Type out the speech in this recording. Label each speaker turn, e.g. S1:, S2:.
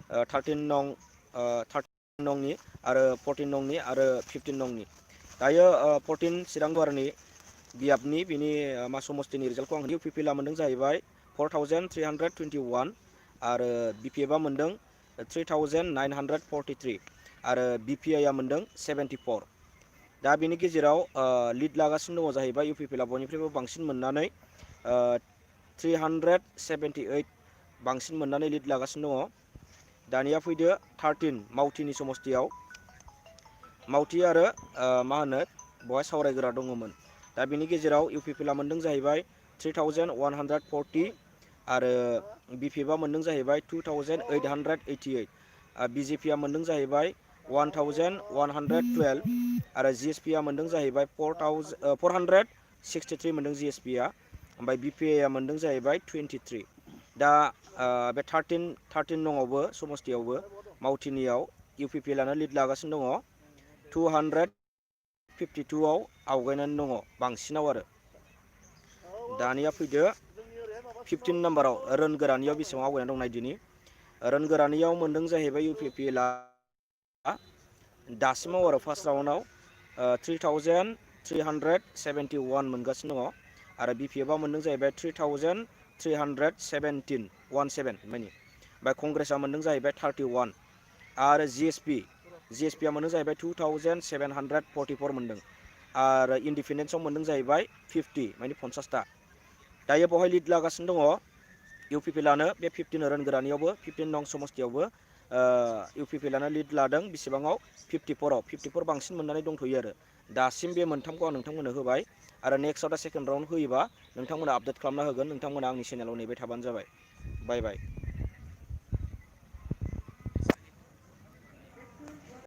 S1: 13 नं 13 नंनि आरो 14 नंनि आरो 15 नंनि दायो 14 चिरां गुवारनि बियाबनि बिनि मा समस्तिनि रिजाल्टखौ आं इउपिपिएलआ मोनदों जाहैबाय 4321 आरो बिपिएफआ मोनदों 3943 आरो बिपिआइआ मोनदों 74 दा बेनि गेजेराव लिड लागासिनो दङ जाहैबाय इउपिपिएलआ बयनिख्रुइबो बांसिन मोननानै 378 बांसिन मोननानै लिड लागासिनो दङ। दानिया फैदो 13 मावथिनि समस्तियाव मावथि आरो मा होनो बेवहाय सावरायग्रा दङमोन। दा बेनि गेजेराव इउपिपिएलआ मोनदों जाहैबाय 3140 आरो बिपिएफआ मोनदों जाहैबाय 2888 बिजेपिआ मोनदों जाहैबाय 1112 आरो जिएसपिआ मोनदों जाहैबाय 463 मोनदों जिएसपिआ ओमफ्राय बिपिआइआ मोनदों जाहैबाय 23 दा बे 13 नङावबो समस्तियावबो मावथिनियाव इउपिपिएलआनो लिड लागासिनो दङ 252आव आवगायनानै दङ बांसिनाव आरो दानिया फैदो 15 नाम्बाराव रोनगोरानियाव बेसेबां आवगायनानै दं नायदिनि रोनगोरानियाव मोनदों जाहैबाय इउपिपिएलआ दासिमाव आरो फार्स्ट राउन्डआव 3371 मोनगासिनो दङ आरो बिपिएफआ मोनदों जाहैबाय 3317 माने ओमफ्राय कंग्रेसआ मोनदों जाहैबाय 31 आरो जिएसपिआ मोनदों जाहैबाय 2744 मोनदों आरो इन्डिपेन्डेन्सआव मोनदों जाहैबाय 50 माने 50टा दायो बेवहाय लिड लागासिनो दङ इउपिपिएलआनो बे 15 रोनगोरानियावबो 15 नं समस्तियावबो इउपिपिएलआनो लिड लादों बेसेबाङाव 54 बांसिन मोननानै दंथ'यो आरो दासिम बे मोनथामखौ आं नोंथांमोननो होबाय आरो नेक्स्टआव दा सेकेन्ड राउन्ड होयोबा नोंथांमोना आपडेट खालामना होगोन नोंथांमोना आंनि चेनेलाव नेबाय थाबानो जाबाय बाय बाय।